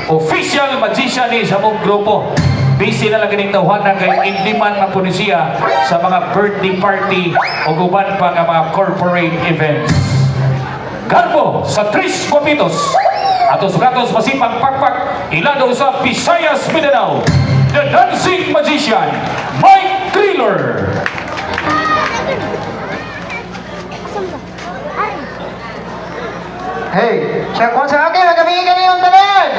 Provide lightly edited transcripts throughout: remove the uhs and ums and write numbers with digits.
Official magician ni sa mong grupo. Busy na lang kining tawhana kay in demand man po ni siya sa mga birthday party o uban pa nga mga corporate events. Garbo sa Tris Guapitos. Atos gatos masipang pakpak ilado sa Visayas, Mindanao. The Dancing Magician, Mike Thriller. Hey, siya kung sa akin, magabi kaniyong tanan.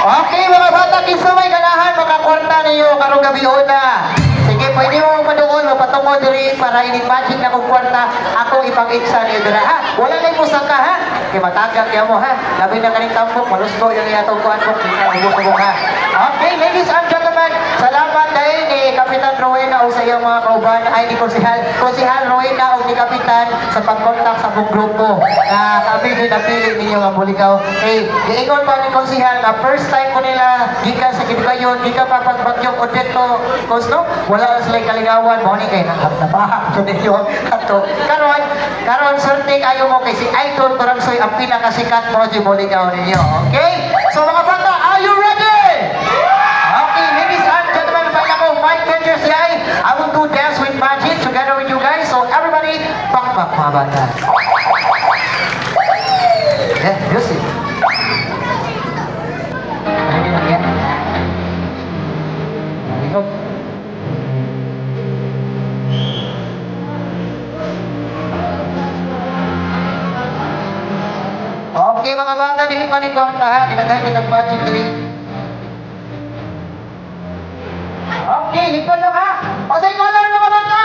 Okay, mga bata, kinsa may ganahan, makakwarta niyo karong gabi una. Sige, pwede mo paduol, mapatungo diri para ining magic na kong kwarta, ako ipang-itsa niyo dira, ha? Wala lang mo sangka, ha? Kay matagak kaya mo, ha? Labi na kaning tambok, malusgo yung iyatong kuan mo, ubos ha? Okay, ladies and gentlemen, salamat dahil ni Kapitan Rowena o sa iyang mga kauban, ay ni Konsihal Rowena o ni Kapitan sa pagkontak sa buong grupo na kami din napili ninyo nga Buligaw. Hey, giingon pa ni Konsihal na first time ko nila gikan sa Gidugayon, gikan pa pagbagyong Odette Kos, no? Wala na sila kalingawan, mao ni kay nabahak to ninyo ato. Karon swerte kayo mo kay si Idol Torangsoy ang pinakasikat mo di Buligaw ninyo. Okay? So mga bata, are you ready? Okay, ladies and gentlemen, pa ako, Mike Rangers ay I will do dance with magic together with you guys. So everybody, back back mga bata. Yeah, music. Ano yun yan? Go. Okay mga bata, dili pa ni kwarta ha. Kinagayon ni nag-magic dili. Okay, likod lang ha. O sa color mga bata.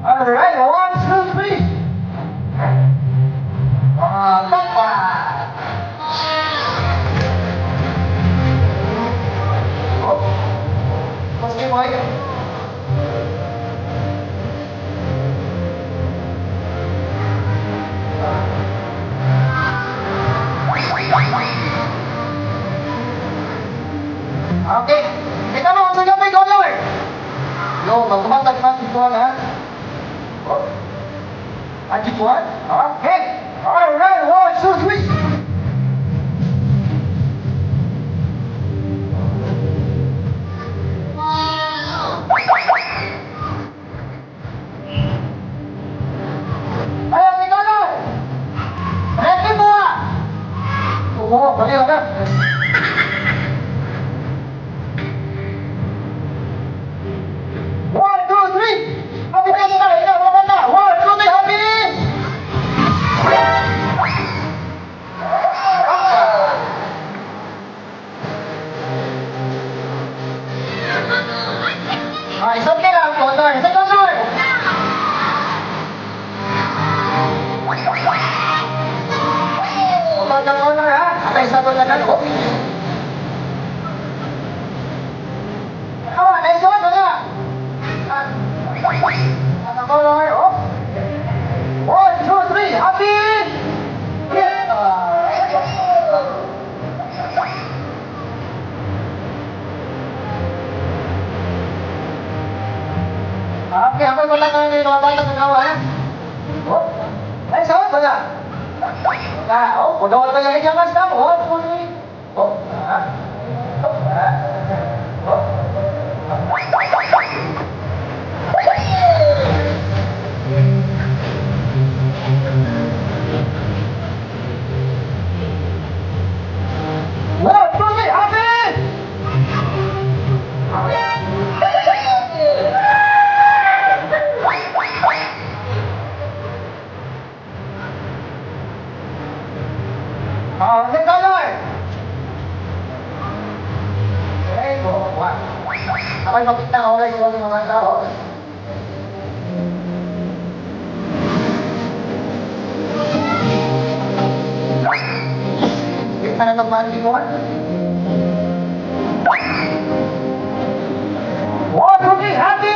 Alright, one, two, three. Mga bata. Oh. Mas boy. Okay. Ikaw mo, sa gabi, color. Yo, magkumatag magic one, ha? Oh. Magic one? Okay. Alright, one, two, three. Ayan, may color. Ready mo, ah. Oo, bali na. One, two, three. Happy na na, ikaw, mga bata. One, two, three, happy! Ah, isang kaya ang color. Isang color. Color color ha. Atay sa color na. Oh. Oh, nice one, wala. Ah. Ang color, oh. One, two, three, happy! Yeah. Okay, ako wala ka ngayon mga bata ng ha? Oh, nice one, wala. Wala, oh, kung wala kayo ay mas na, one, two, three. Oh, ah. Oh, ah. Oh. One, two, three, happy! Oh, the color! Okay, go. One. Ako'y makita ko ulit yung mga tao. Kita na ng magic one. One, two, three, happy!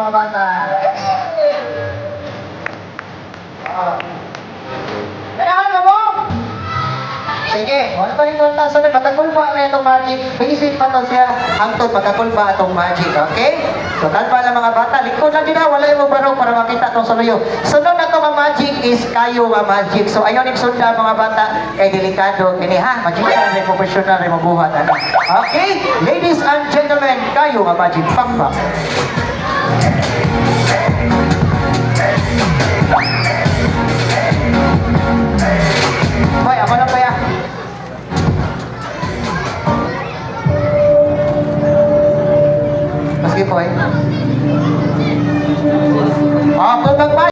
mga bata. Ah. Ganahan ka mo? Sige, wala pa rin kwarta. So, makakulba na itong magic. Basic pa to siya. Hangtod makakulba itong magic, okay? So, kalma lang, mga bata. Likod lang din ha. Wala yung barong para makita itong suluyo. Sunod na ito nga magic is kayo nga magic. So, ayaw ning sunda, mga bata. Kay delikado. Kini ha, magician rin, professional rin mabuhat. Ano? Okay? Ladies and gentlemen, kayo nga magic. Pakpak. Hoy, ako lang kaya. Maski po eh. Ah, kung mag.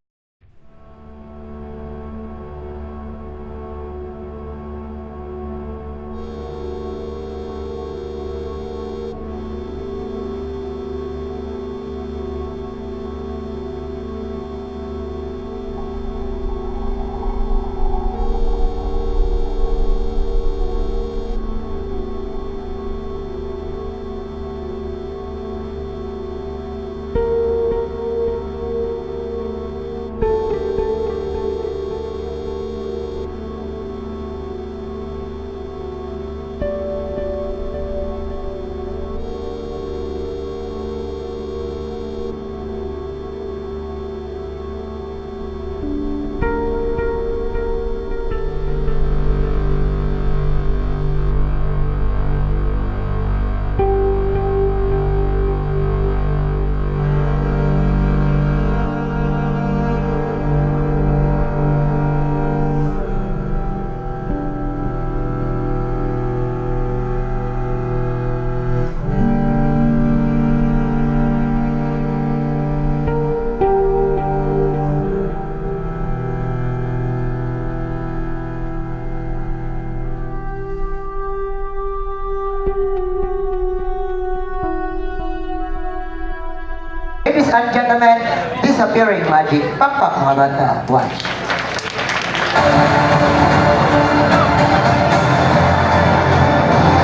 Ladies and gentlemen, disappearing magic. Pakpak, mga bata. Watch.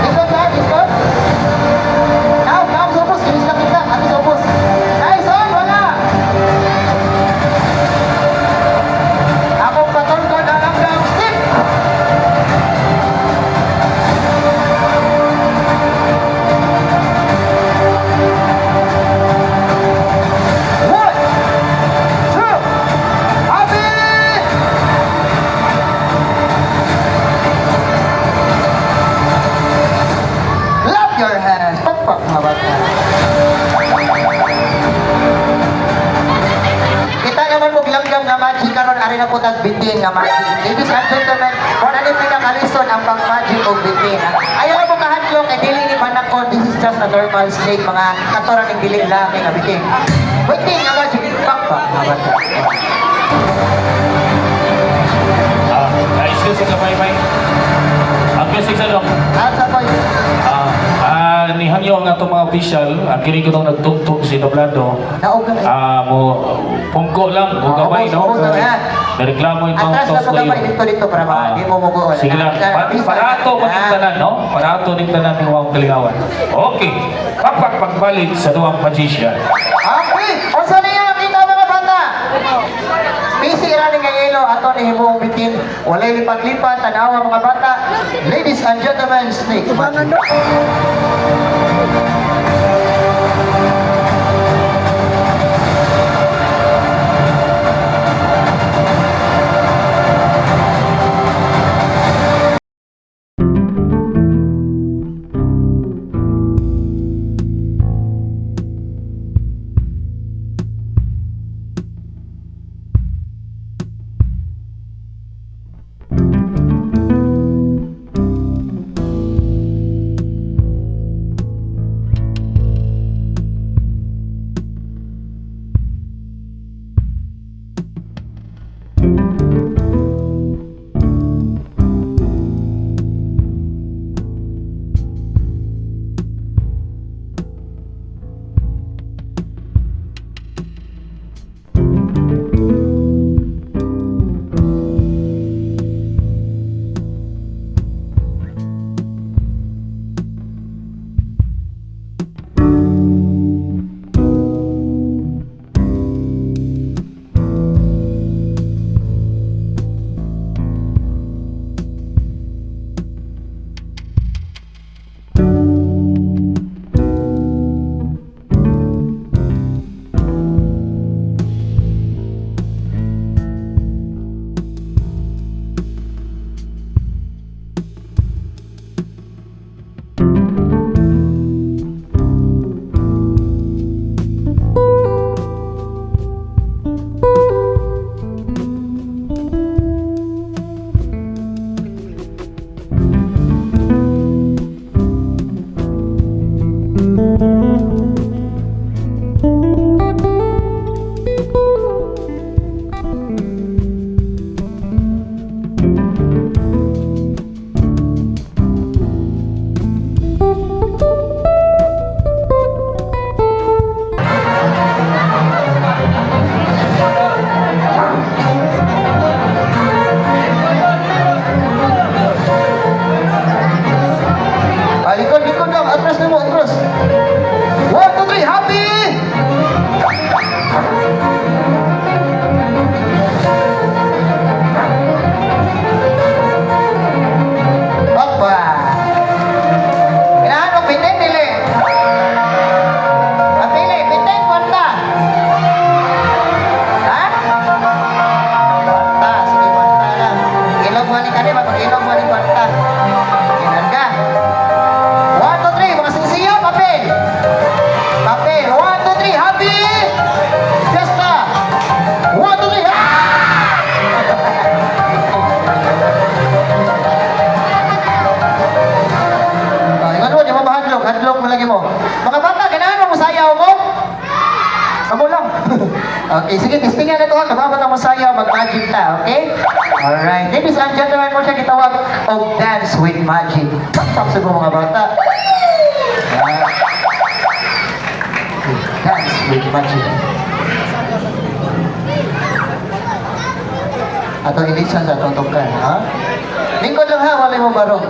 Ikot lang, ikot. Now, now, supos. Kinis lang kita. Ate, supos. Nice on, wala. Akong patulgon ang hanggang stick. One, two, happy! Clap your hands. Pakpak, mga bata. Kita naman mo langgam nga magic karon, ari na po tag bitin nga magic. Ladies and gentlemen, kung ano yung pinakalison ang pang-magic og bitin. Ayaw mo kahadlok kay dili ni panakon, this is just a normal snake, mga katoran ng dili lami nga bitin. Bitin nga magic, pakpak, mga bata. Ah, excuse sa kamay, may. Ang basic sa dong. Asa po? Nihangyo ang atong mga official, ang kini ko nung nagtugtog si Doblado. Naog na. Ah, mo pungko lang, mo Ah, gamay, no? ubos, ubos na yan. Nareklamo itong Atras na tos po gamay dito dito para ma di mo mugoon. Sige lang. Parato mo ning tanan, no? Parato ning tanan ni Wang Kalingawan. Okay. Pakpak pagbalik sa duwang magician. Okay, unsa niyo nakita, mga bata? Busy ra ni kayelo ato ni himong bitin. Walay lipat-lipat, tanawa, mga bata. Ladies and gentlemen, snake magic. Alright, ladies and gentlemen, mao siya gitawag og Dance with Magic. Pakpak sa mga bata. Ah. Dance with Magic. Atong ilisan sa atong tungkan, ha? Lingkod lang ha, walay mo barong.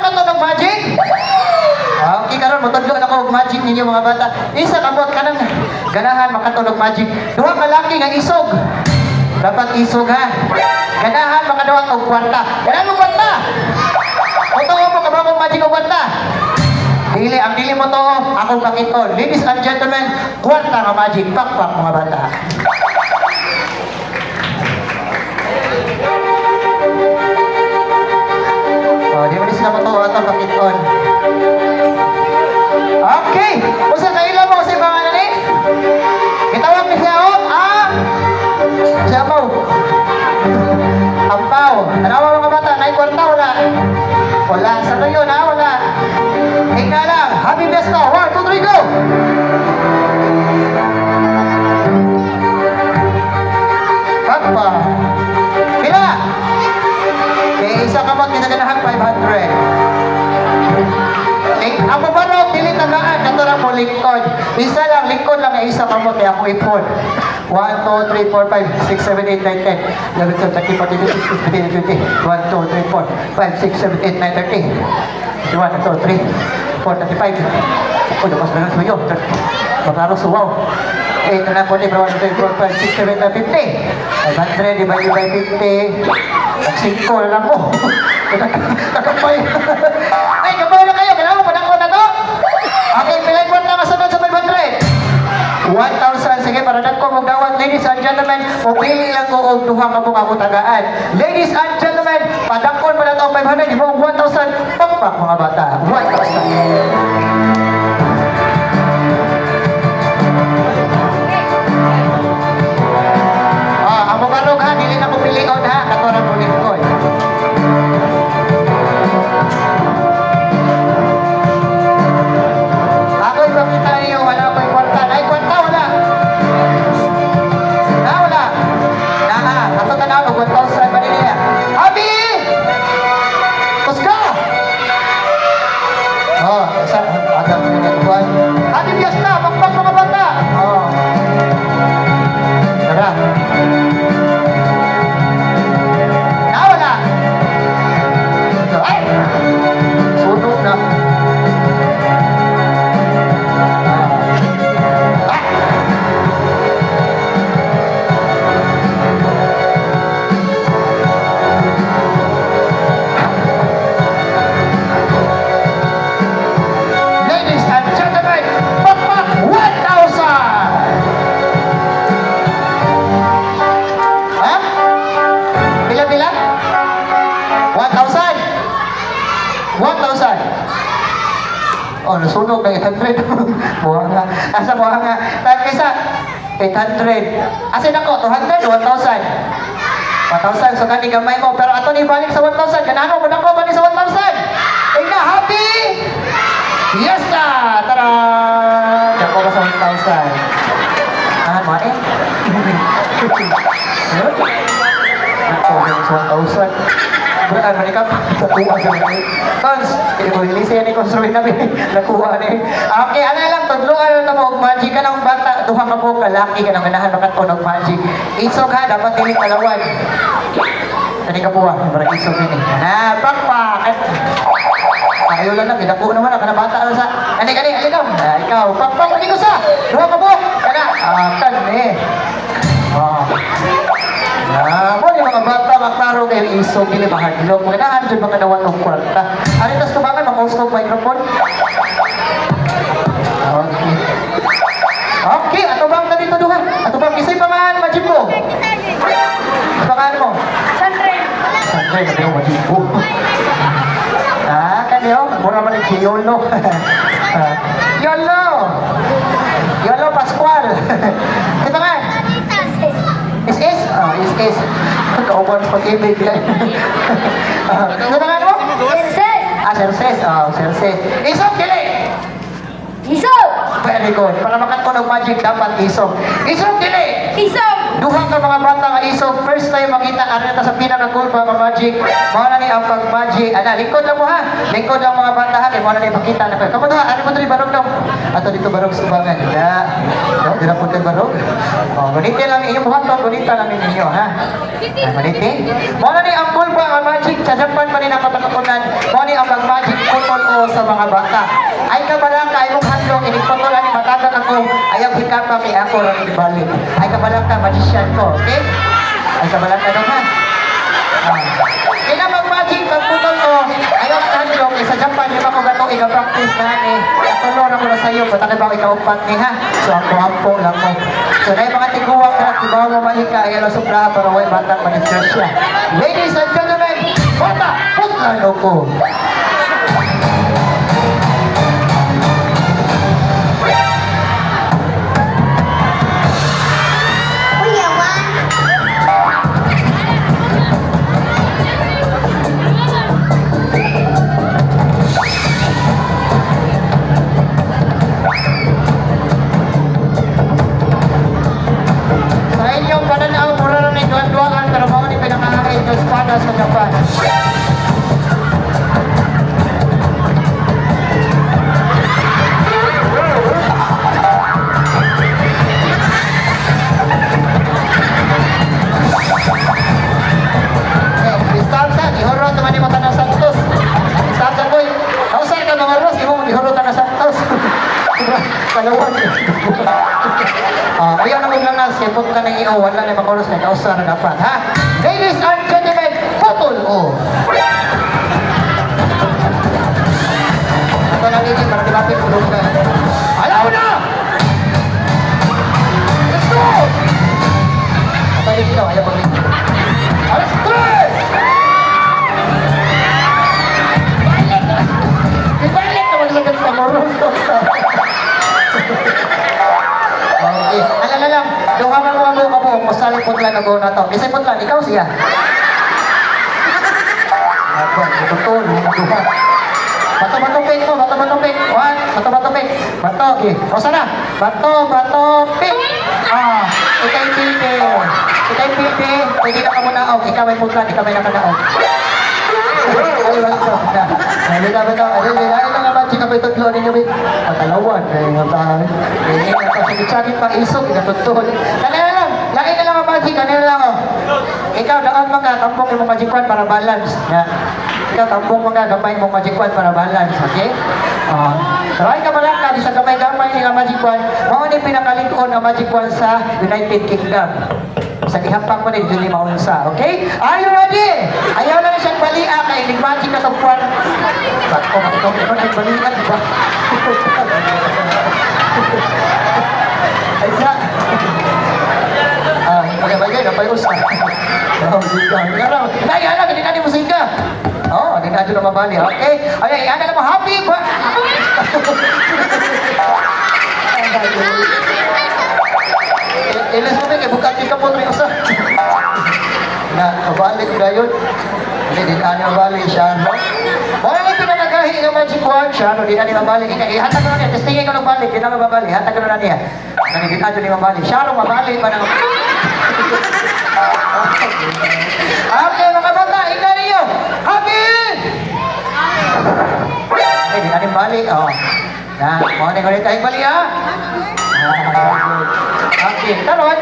Ano ng magic? Ah, okay, karon motudlo na ko og magic ninyo, mga bata. Isa kamot kanang ganahan makatunog magic. Duha ka laki nga isog. Dapat isog ha. Ganahan makadawat og kwarta. Ganahan mo kwarta. Totoo mo ka ba magic og kwarta? Dili, ang dili mo to, akong pakiton. Ladies and gentlemen, kwarta nga magic. Pakpak, mga bata. Oh, di mo ni sila mo to, atong pakiton. Okay. Usa kaila mo sa pangalan ni? Gitawag ni siya og ah. Siya mo. Ampaw. Tanawa, mga bata, nay kwarta wala? Wala. Sa ngayon ha, wala. Tingnan lang. Happy Fiesta. One, two, three, go! Papa. Pila? Okay, isa kamot kinaganahan 500. Eh, ang mabarog, dili tagaan, kato lang mo lingkod. Isa lang, lingkod lang ang isa kamot, kaya ako ipon. 1, 2, 3, 4, 5, 6, 7, 8, 9, 10, 11, 12, 13, 14, 15, 16, 17, 18, 1, 2, 3, 4, 5, 6, 7, 8, 9, 30. 1, 2, 3, 4, 35. Oh, lakas na lang suyo. Makaro suwaw. 8, 9, 14, 1, 2, 3, 4, 5, 6, 7, 8, 9, 50. 500 divided by 50. Ang 5 na lang mo. Nakampay. Ay, kampay na kayo. Kailangan mo pa na to. Okay, pilay po na masunod sa 500. 1,000. Sige, para dagko mong dawat. Ladies and gentlemen, pupili lang ko og duha ka mong ako tagaan. Ladies and gentlemen, padakon pa na to ang 500. Di mo 1,000. Pakpak, mga bata. 1,000. Ah, ang mubarog ha, dili na ko pilion ha, katorang mo lingkod. Ako ipakita niyo, wala ko'y kwarta. Ay, kwarta, wala. Na, wala. Oh, nasunog na 800. Buha nga. Asa buha nga. Tag isa 800. Asa nako 200 1,000. 1,000, so kani gamay mo pero ato ni balik sa 1,000, ganahan mo nako balik sa 1,000. Ika happy Fiesta! Tara! Dako ka sa 1,000. Ah, mo eh. Ako sa 1,000. Beraan man ikaw, nakuha sa mga. Cons, hindi mo release yan ni Cons Ruin na nakuha ni. Okay, ano lang, tudloan lang mo og magic ka ng bata, duha ka po kalaki ka ng ganahan makat-on og magic. Isog ha, dapat dili kalawan. Kani ka po ah, parang isog ini. Na, pakpak. Ayaw lang na, gidako naman, kana bata lang sa. Kani kani, alin lang. Ah, ikaw, pakpak lagi ko sa. Duha ka po. Kana, ah, kan eh. Ah. Ah, mo ni mga bata maklaro kayo isog dili mahadlok. Ganahan jud mga dawat og kwarta. Ari tas tubangan mag-host og microphone. Okay. Okay, ato bang na dito duha? Ato bang kisay pangalan Majimbo? Pangalan mo? Sandre. Sandre, sabi ko Majimbo. Ah, kanyo, mura man si Yolo. Ah, Yolo! Yolo Pascual. Ito nga. Is is? Oh, is is. Kauban sa pag-ibig. Ah, ito nga mo? Serses. Ah, Serses. Oh, Serses. Isog, dili! Isog. Very good. Para makatkon og magic, dapat isog. Isog, dili! Isog. Duha ka mga bata nga isog, first time makita ari ta sa pinaka-cool pa mga magic. Mao na ni ang pag-magic. Ana, lingkod lang mo ha. Lingkod lang mga bata ha kay mao na ni makita na kayo. Kamo duha, ari mo diri barog daw. Ato dito barog sa ubangan. Ya. No, dira po kay barog. Oh, gunite lang inyong buhaton, gunita lang ninyo ha. Ay, gunite. Mao na ni ang cool pa nga magic sa Japan pa ni nakapatukunan. Mao ni ang pag-magic putol o sa mga bata. Ay kabalaka ay mong handlong inig putol ani matagang ako ayaw hikapa kay ako ra ibalik. Ay kabalaka magician ko, okay? Ay kabalaka daw ha. Ah. Kaya mag-magic pagputol ko, ayaw handlong eh, sa Japan di ba ko gato ika-practice na ni. Katulo na ko na sayo, bata na ba ikaw upat ni ha? So ampo-ampo lang mo. So na mga tiguwang na kibaw mo mahika ayaw lang supla para way batang madisgrasya. Ladies and gentlemen, bata, putlan ko. Sa inyong pananaw, mura na ni duwan-duwan, pero mao ni pinakahain ng espada sa Japan. Eh, distansya, gihurot naman ni mata ng Santos. Distansya, boy. Kausay ka mga Ros, imo mo gihurot na Santos. Kalawan. Ah, ayaw na mong langas, kaya ka ng iyo, wala na makulos na kausa na dapat, ha? Ladies and gentlemen, putol o! Ito na lady, para dilapit ulog ka. Ayaw na! Let's go! Ito lady daw, ayaw pag Alas tres! Balik! Ibalik naman sa ganito, moros. Okay. Alala lang, duha man mga buka po, masali po lang nag na to. Bisay po lang, ikaw siya. Ako, totoo, duha. Bato, bato, pick mo, bato, bato, pick. One, bato, bato, pick. Bato, okay. O sana, bato, bato, pick. Ah, ikay pipi. Ikay pipi, pwede na ka muna, og. Ikaw may putlan, ikaw may nakanaog. Ay, wala ka na. Ay, wala ba Ay, wala ka naman, chika pa itutlo ninyo, may patalawan. Ay, matahan. Ay, pasagit-sagit pa isog, inatutol. Kanina lang, lain na lang ang magic, kanina lang, oh. Ikaw, daan man ka, tampok yung magic wand para balance. Ya. Ikaw, tampok mo ka, gamay mong magic wand para balance, okay? Ah. Pero ay kabalaka, di sa gamay-gamay nila magic wand, mao ni pinakalig-on ang magic wand sa United Kingdom. Sa gihampang mo ni dili maunsa, okay? Are you ready? Ayaw na siyang balia kay enigmatic na tong kwan. Bako ikaw ikaw nang balia, di ba? Ay sa. Ah, okay, bagay na payo sa. Oh, musika. Ngaraw. Dai ana gini na ni musika. Oh, di na jud mabali. Okay. Ay, ay ana na mo happy ba? Ilis mo kay bukat ka mo rin usa. Na mabalik dayon. Hindi din ani mabalik siya, no? Mao ni pinakagahi ng magic wand siya, no? Di na ni mabalik. Ika, ihatag ko na niya. Testingin ko ng balik. Di na mabalik. Hatag ko na niya. Nani di na ni mabalik. Siya ro mabalik pa ng. Okay, mga bata, ika ninyo. Happy! Ay, di na ni balik. Oh. Na, mao ni ulit tayong balik, ha? Okay, karon,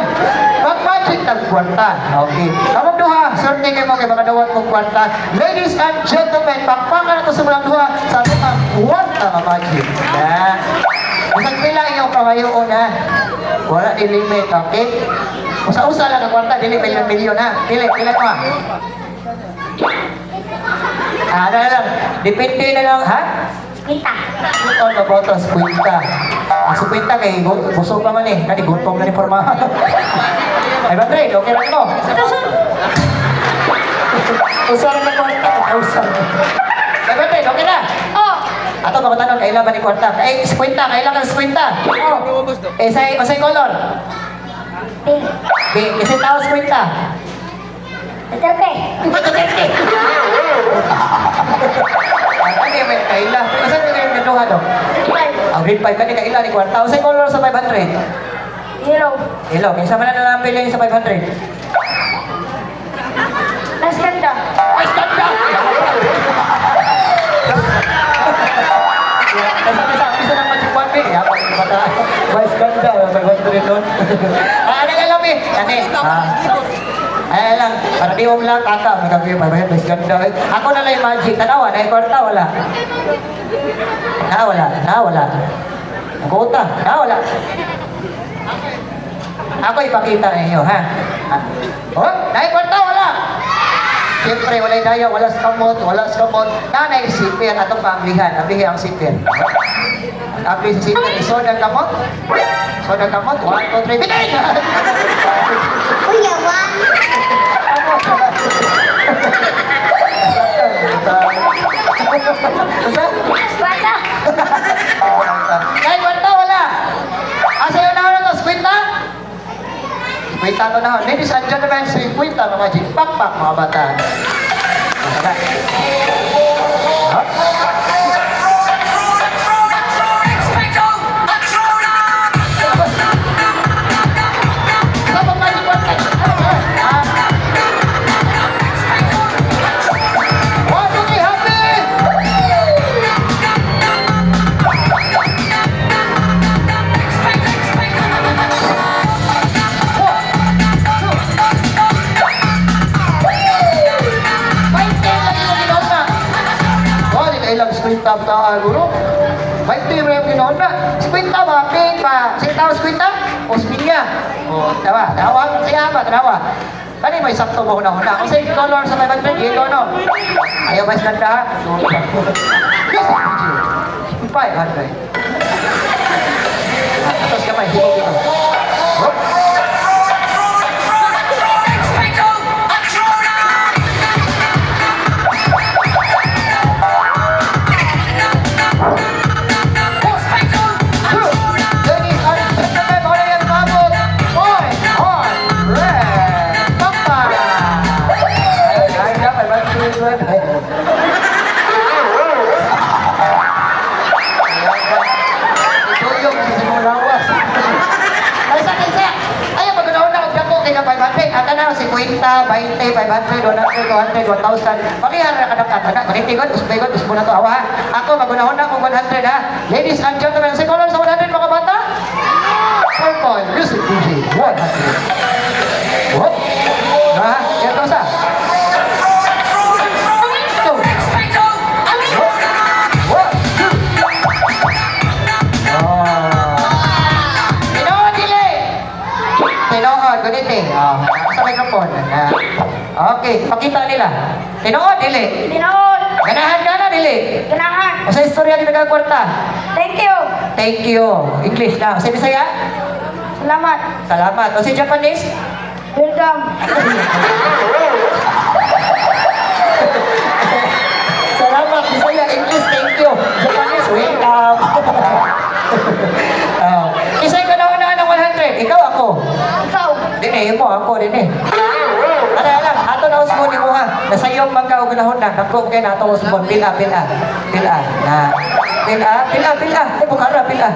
mag-magic tag kwarta. Okay. Kamong duha, swerte kay mo kay makadawat mong kwarta. Ladies and gentlemen, pakpakan nato sa mulang duha sa atong ang kwarta nga magic. Na. Bisag pila inyong kamayoon ha. Wala ni limit, okay? Usa-usa lang ang kwarta, dili milyon-milyon ha. Pili, pila mo ha. Ah, ano na lang, depende na lang, ha? Kita. Ito na boto, 50. Ang 50 kay busog pa man eh. Kani gutom na ni forma. 500, okay lang mo. Usa ra ka kwarta, usa. 500, okay na. Oh. Ato pangutanon kailan ba ni kwarta? Eh, 50, kailan ka 50? Oh. Eh, say, unsay color? Pink. Pink, kasi tao 50. Duterte. Duterte. Ano yung may kaila? Asa yung may kaduha do? 5. Ang grade 5 kani kaila ni kwarta. Unsay color sa 500? Yellow. Hello, kinsa man na lang pili sa 500? Mas ganda. Ay, stand up! Kasi bisa, bisa ng magic one eh. Ako, bata. Vice ganda, may 500 doon. Ah, ano lang eh? Ano eh? Ah. Ay lang, para di mo lang kaka, magabi, may vice ganda. Ako na lang yung magic. Tanawa, na kwarta, wala. Na, wala, na, wala. Nagkuta, na, wala. Ako ipakita ninyo, ha? Ah. Oh, na kwarta, wala. Siyempre, walay daya, wala sa kamot, wala sa kamot. Nanay sipir, atong paamlihan. Ablihi ang sipir. Ang abli sa sipir, isod ang kamot. Isod ang kamot. 1, 2, 3, bitin! Kuya, one. Usa? Bata. Nay, kwarta, wala. Asa yun na to? Skwinta? Skwinta to na. Ladies and gentlemen, skwinta mga magic. Pakpak mga bata. Wala. Huh? Sa pag magic kwarta. Ah. One, two, three, happy! 20 lang yung ginoon na. Wala ka ilang skwinta ta guro. 20 mo yung ginoon na. Skwinta ba? Pink ba? Sitaw skwinta? O spinya? O, tawa. Tawa. Siya ba? Tawa. Kani may sakto mo na huna. Kung sa color sa 500, yellow no? Ayaw ba ganda ha? Yes! 500. Atos kamay, higog ito. Hop. Ladies and gentlemen, mga yan mabot, 500. Papa! Ay, ay, ay, ay, ay, Ito yung simulawas. Kaysa, kaysa. Ayaw, magunahon na og dako kay na 500. Ata na, 50, 20, 500, 100, 200, 1,000. Pakihan na kadagkan. Ana, manitigon, usbegon, usbo na to. Awa, ha? Ako, magunahon na kung 100, ha? Ladies and gentlemen, sa color sa 100, mga bata? Purple, music DJ, 100. Whoop. Ha? Ito sa. Two. One, two. Oh. Tinuod, dili! Tinuod, ganito. Oh, sa microphone. Ah. Okay, pakita nila. Tinuod, dili. Tinuod. Ganahan ka na, dili. Ganahan. O sa istorya ni nagkakwarta. Thank you. Thank you. English na. Sa Bisaya? Salamat. Salamat. O sa Japanese? Welcome. Salamat. Bisaya, English, thank you. Japanese, welcome. Nasayop man ka og gunahon na. Dako kay nato mo subon. Pila, pila. Pila. Na. Pila, pila, pila. Ay, bukara, pila.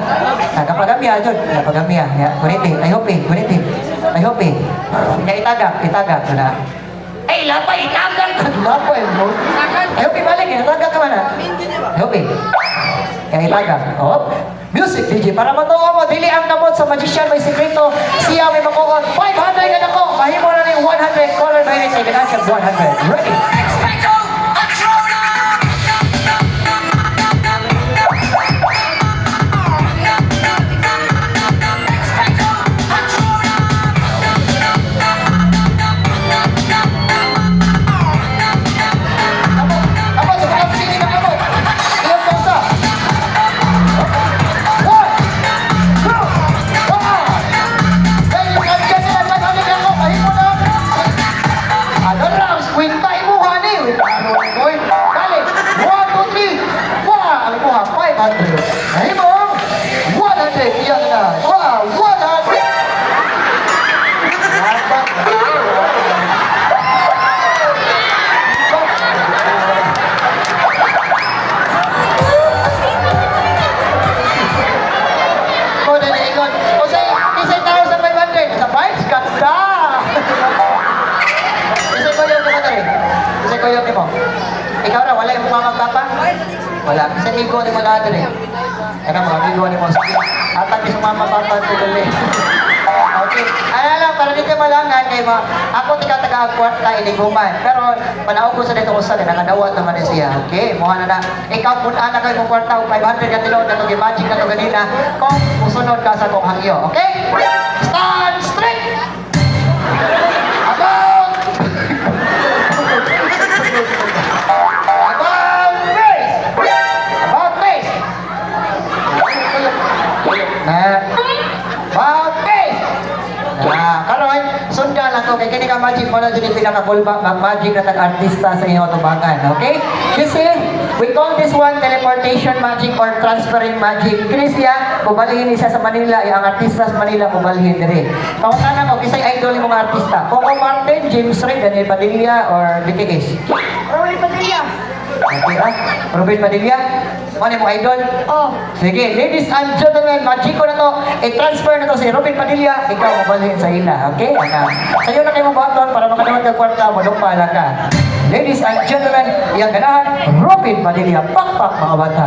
Na, kapagamya, jud. Kapagamya. Ya, kuniti. Ay, hopi, kuniti. Ay, hopi. Ya, itagak, itagak. Na. Ay, lapay, itagak. Lapay, mo. Ay, hopi, balik. Itagak ka man, ha? Ay, hopi. Kaya itagak. Oh. Music DJ, para matuo mo, dili ang kamot sa magician may sikreto, siya may makuot. 500 ka na ko, mahimo na ning 100, color by sa ganahan 100. Ready? Kamot, kamot, sa mga sili na kamot. Ilang pausa? One, two, one. Hey, ang ganda ng 100 ako, mahimo na. Ano lang, kwenta imuha ni. Oy, dali. 1, 2, 3. Wah, ang imuha, 500. Nahimo, 100. Iyan na. Wah, 100. Dapat. Ko na niingon. O sa isay tao sa 500. Sa vibes, ganda. Isay ko yung mo dali. Isay ko yung mo. Ikaw ra, wala yung mama papa? Wala. Isay amigo ni mo na dali. Ano mga amigo ni mo. Sige. Atag sa mama papa to dali. Okay. Ano lang, para dito malangan kay mo. Ako tika taga ang kwarta iniguman. Pero panaog ko sa dito usa kay nakadawat naman ni siya. Okay, mo na na. Ikaw kun ana kay mong kwarta og 500 ka tinuod na to gi-magic na to ganina kung musunod ka sa akong hangyo. Okay? Stand straight. About About face. About face. Na. About face. Na, karon sundan lang ko kay kini ka magic mo na jud yung pinakakulba nga magic na tag-artista sa inyong atubangan, okay? You see, we call this one teleportation magic or transferring magic. Kini siya, mubalhin ni siya sa Manila, ang artista sa Manila mubalhin diri. Pangutana ko kisay idol imong mga artista? Coco Martin, James Ray, Daniel Padilla or BTS? Robin Padilla. Okay, ah? Robin Padilla? Mo ni mo idol? Oh. Sige, ladies and gentlemen, magic ko na to. I-transfer na to si Robin Padilla. Ikaw mabalhin sa ila, okay? Ana. Sa'yo na kayo mabuhaton para makadawat ka kwarta, madumpa lang ka. Ladies and gentlemen, iyang ganahan, Robin Padilla. Pakpak mga bata.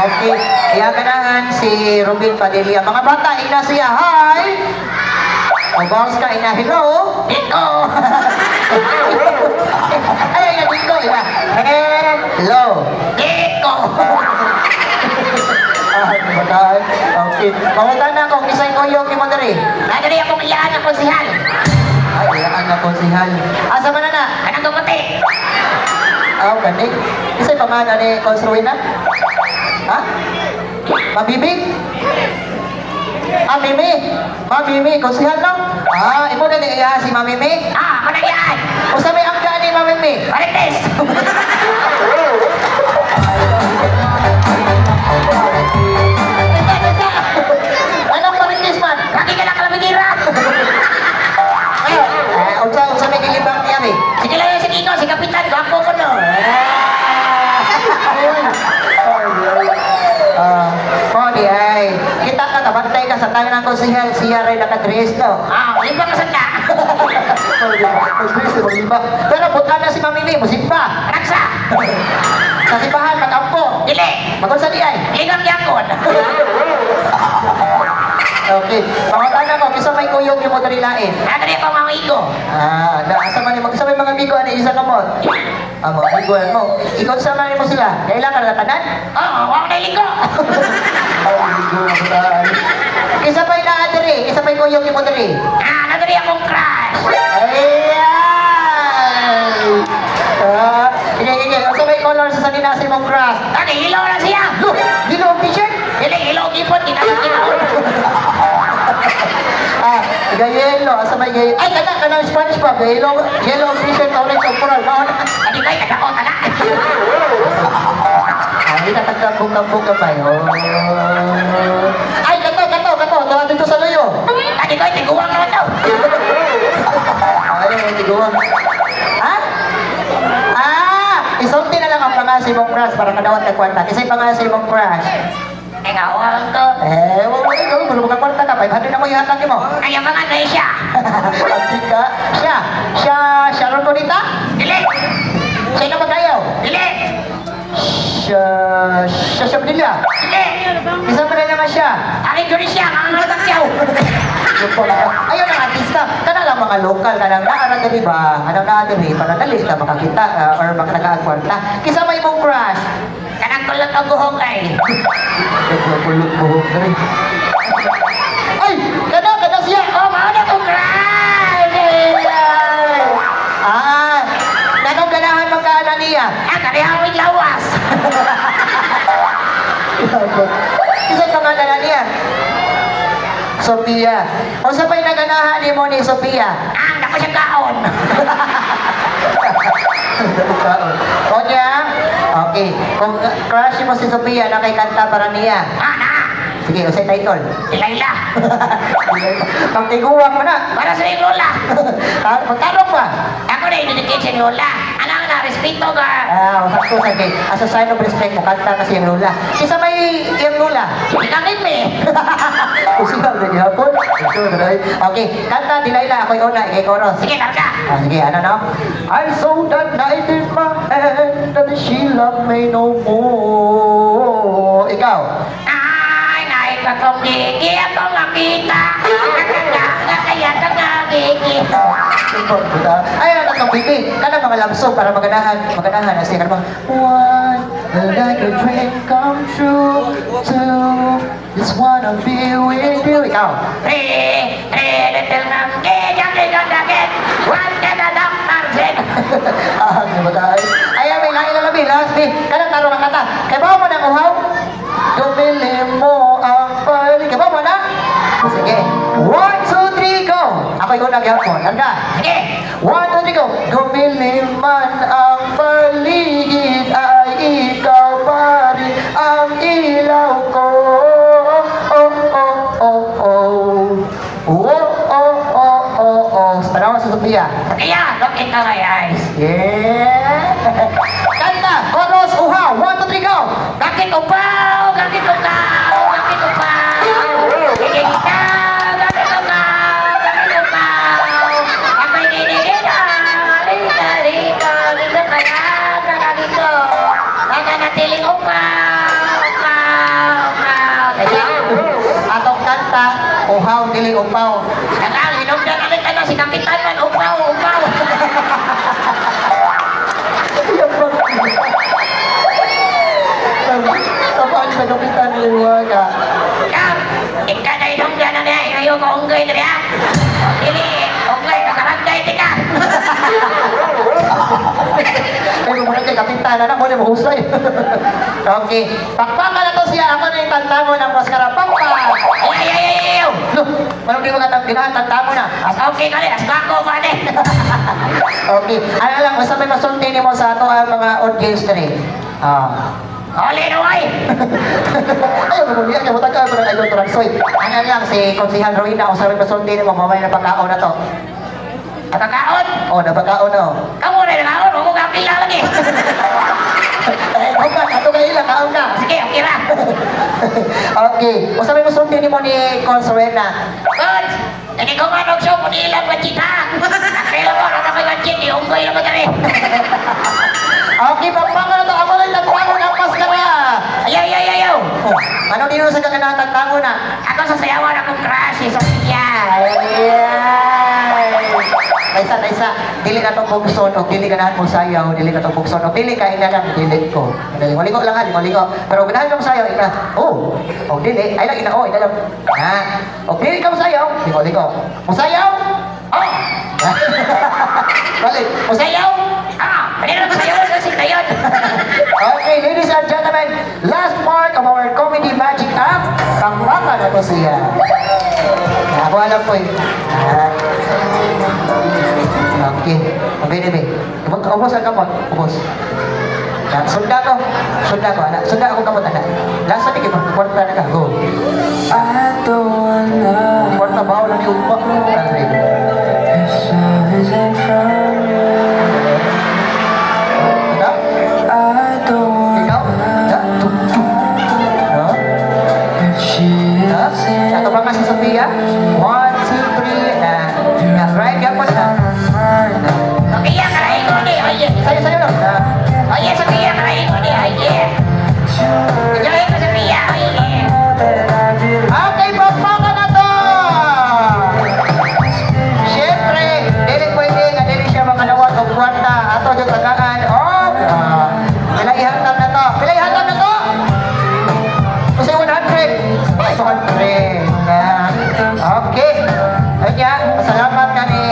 Okay, iyang ganahan si Robin Padilla. Mga bata, ina siya, hi! O boss ka, ina, hello? Dito! Ay, ina, dito, ina. Hello! Dito! Ah, bataan. Okay. Pangutan na kung isang koyong ni Mondari. Nadali akong iyaan ang konsihal. Ay, iyaan na konsihal. Asa man na na? Kanang gumuti. Aw, gani. Isa'y pamana ni Consruina? Ha? Mabibig? Ah, Mimi. Mami Mimi, konsihal no? Ah, imo na ni iya si Mami Mimi? Ah, ako na yan. konsehal, siya rin nakadress, no? Ah, limba ka sanda. Mag-dress, magliba. Pero punta na si Mami May, musimba. Raksa. Sa simbahan, mag-ampo. Dili. Magunsa di ay. Ligang yakon. Okay. Pangutana ko, kinsa may kuyog yung mo diri lain? Ah, dali ako mga amigo. Ah, na asa man nimo sa may mga amigo ani isa ka mo? Ah, mga amigo mo. Ikaw sa man nimo sila. Kailangan ka tanan? Oo, wala na linggo. Isa pa'y naa diri, isa pa'y kuyog nimo diri. Ah, nadali akong crush. Ayan! Ah, sige, sige. Unsa may color sa sanina sa imong crush? Dali, ilaw na siya. Look, dilo ang t-shirt. Dili, ilaw gipon, kinahanglan. Ah, gayelo, asa may gayelo? Ay, kana kana SpongeBob, yellow, yellow t-shirt, orange overall. Mao na. Adi ko'y kadakot, anak. Ay, natagkambong-kambong kamay. Oh. Ay, kato, kato, kato. Tawa dito sa luyo. Adi ko'y tiguang naman daw. Ay, tiguang. Ha? Ah, isulti na lang ang pangalan sa imong crush para kadawat ka kwarta. Kasi pangalan sa imong crush. Eh, nga, huwag ko. Eh, wala mo ikaw, wala mo ka kwarta ka. 500 na mo ihatag mo. Ay, ang mga na siya. Pagsi ka. Siya, siya, Sharon Bonita? Dili, Siya na magayaw. dili, Siya, siya, siya Padilla. dili. Isa pa na naman siya. Aling Indonesia, ang mga siyaw. Ayun ang artista. Kana lang mga lokal, kanang naara diri ba? Anong naa diri para dali ka makakita or makatagaag kwarta. Kisa may mong crush. Kanang kulot ang buhok ay. Nagkulot buhok diri. Ay, kana kana siya. Oh, mao na kong crush. Ay! Ah, nanong ganahan magkaana niya? Ah, karihaw ang lawas. Isa pa nga gana niya. Sophia. Unsa pa'y naganahan nimo ni Sophia? Ah, dako siyang kaon. Konya? Okay. Kung crush mo si Sophia, na kay kanta para niya. Ah, na. Sige, usay title. Si Laila. Pagtiguang mo na. Para sa iyong lola. Ah, magtarong pa. Ako na i-dedicate sa iyong lola. Anak na, respeto ka. Ah, sakto sa kay. As a sign of respect mo, kanta kasi yung lula. Kisa may yung lula. Ikangit me. Usigal na gihapon. Okay, kanta Delilah, ako'y una, ikay chorus. Sige, larga. Ah, sige, ano no? I saw that night in my hand that she loved me no more. Ikaw. Ay, naik ka kong gigi akong makita. Kaya ka nga gigi. Ay, ano itong bibi? Kana mga lamsog para maganahan. Maganahan. Kasi kana mga one, like a dream come true. Two, just wanna be with you. Ikaw. Three, three little monkey jumping on the bed. One can a doctor said. Ah, di ba tayo? Ayan, may lain na labi. Last bi. Kanang tarong ang kata. Kay ba mo nang uhaw? Dumili mo ang pali. Kay ba mo na? Sige. One, two, three, go! Ako'y unang gyapon. Handa. Sige. One, two, three, go! Dumili man ang paligid ay ikaw pa rin ang ilaw ko. Oh. Oh. Tanawa sa Sophia. Kaya, look into my eyes. Yeah! Kanta! Chorus! Uhaw! One, two, three, go! Bakit upaw? Bakit ukaw? Bakit upaw? Sige ikaw, bakit ukaw? Bakit upaw? Ako'y ginigina. Rika, rika, rika kaya, kaya dito. Nananatiling upaw, upaw, upaw. Kaya, atong kanta, uhaw, dili upaw. Nakang, hinugdan ulit ano, si Kapitan man, upaw, upaw. Kapag sa kapitan ni Liwaga. Kam, ika na hinugdan na niya, ayaw ko unggoy na niya. Dili, unggoy, kakarangay, tika. Pero muna kay kapitan na mo na mahusay. Okay. Pakpakan na to siya. Ako na yung tantamo ng maskara. Pakpak! Ay, ay, ay, ay, ay, ay. Loh, manong di mo katang tantamo na. As okay ka rin, as bako ka rin. Okay. Ano lang, basta may masulti nimo sa ato ang mga audience diri. Ah. Huli na, way. Ayaw mo niya, kaya mutag ka ng idol Turansoy. Ano lang, si Konsihal Rowena, kung sa may masulti nimo, mamaya na pagkaon na to. Nakakaon. Oh, napagkaon na oh. Kamu rin, nakaon. Huwag mo kakila lagi. Eh, ikaw ka, ato kayo lang, kaon ka. Sige, Kira. Okay. Unsa may musulti nimo ni Cons Rowena? Good. Hindi ko man og show ni ilang budget ha. Kaya mo na may budget, di unggoy na kami. Okay, pagpangon na to. Ako lang tagtangon ang maskara. Ayaw, ayaw, ayaw. Oh, ano dino sa kaganahan tagtangon na? Ako sa sayawan akong crush, si Sofia. Ayan. Taysa, taysa. Dili na to bugson o dili ganahan mo sayaw, dili na to bugson o dili ka ina lang dili ko. Lingo-lingo lang ha, lingo-lingo. Pero ganahan ka mo sayaw, ina. Oh, o dili, ay lang ina oh, ina lang. Ha. O dili ka mo sayaw, lingo-lingo. Mo sayaw? Oh, Balik, mo sayaw? ah, kanina ko sayawan sa sintayon. Okay, ladies and gentlemen, last part of our comedy magic act, pakpakan na to siya. Ako alam ko eh. Ah. Okay. Okay, bebe. Ubos ang kamot. Ubos. Yan, sunda ko. Sunda ko, anak. Sunda ako kamot, anak. Last na tigil, kwarta na ka. Go. I don't wanna Kwarta ba? Wala ni Upa. Andre. This love isn't from you. Ikaw? I don't Ikaw? wanna Ya, tuk, tuk. No? If she Ha? isn't Ato pa ka si Sophia? One, two, three. Na. Na, right? Yan po na. mine, Sofia, karahin ko ni. Oye, Sayo, sayo lang. Na. oye, Sofia, karahin ko ni. Oye. Enjoy ko, Sofia. Oye. that I really Okay, pakpakan na to! Siyempre, dili pwede nga dili siya makadawat og kwarta. Ato yung tagaan og pila ihatag na to? Pila ihatag na to? Kasi 100. 200. Na. Okay. Kanya, salamat ka ni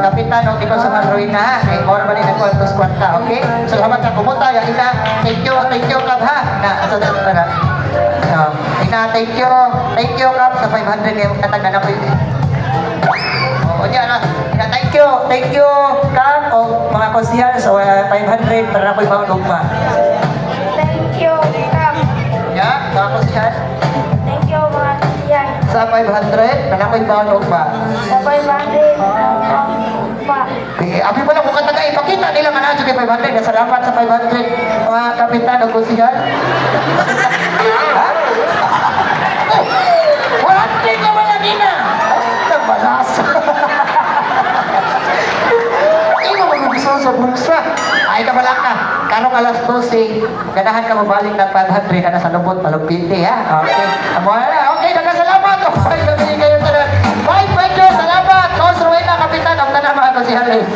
Kapitan og ikaw sa mga ruina ha. Kay mora ba ni nagkwantos kwarta, okay? Salamat ka kumuta ya ina. Thank you kap ha. Na asa na para. So, ina, thank you. Thank you kap sa 500 kay katag na ko. Oo, niya na. Ina, thank you. Thank you kap o mga konsihal sa 500 para na ko'y baon ugma. Thank you, Kap. Ya, mga konsihal Thank you, mga kasiyan. sa 500 para ko'y baon ugma. Sa 500, pa. Eh, abi mo lang kung kataga, ipakita nila nga na kay 500. Salamat sa 500, mga kapitan o konsihal. Ha? Oh, 100 ka wala nina. Nabalas. Imo magugusto sa bulsa. Ay, kabala ka. Karong alas 12, ganahan ka mabalik ng 500 ka na sa lubot, malumpiti, ha? Okay. Amo na. Okay, nagkasalamat. Okay, gabi kayo tanan. Bye, thank you. Salamat. Cons Rowena, kapitan. Ang tanan mga konsihales.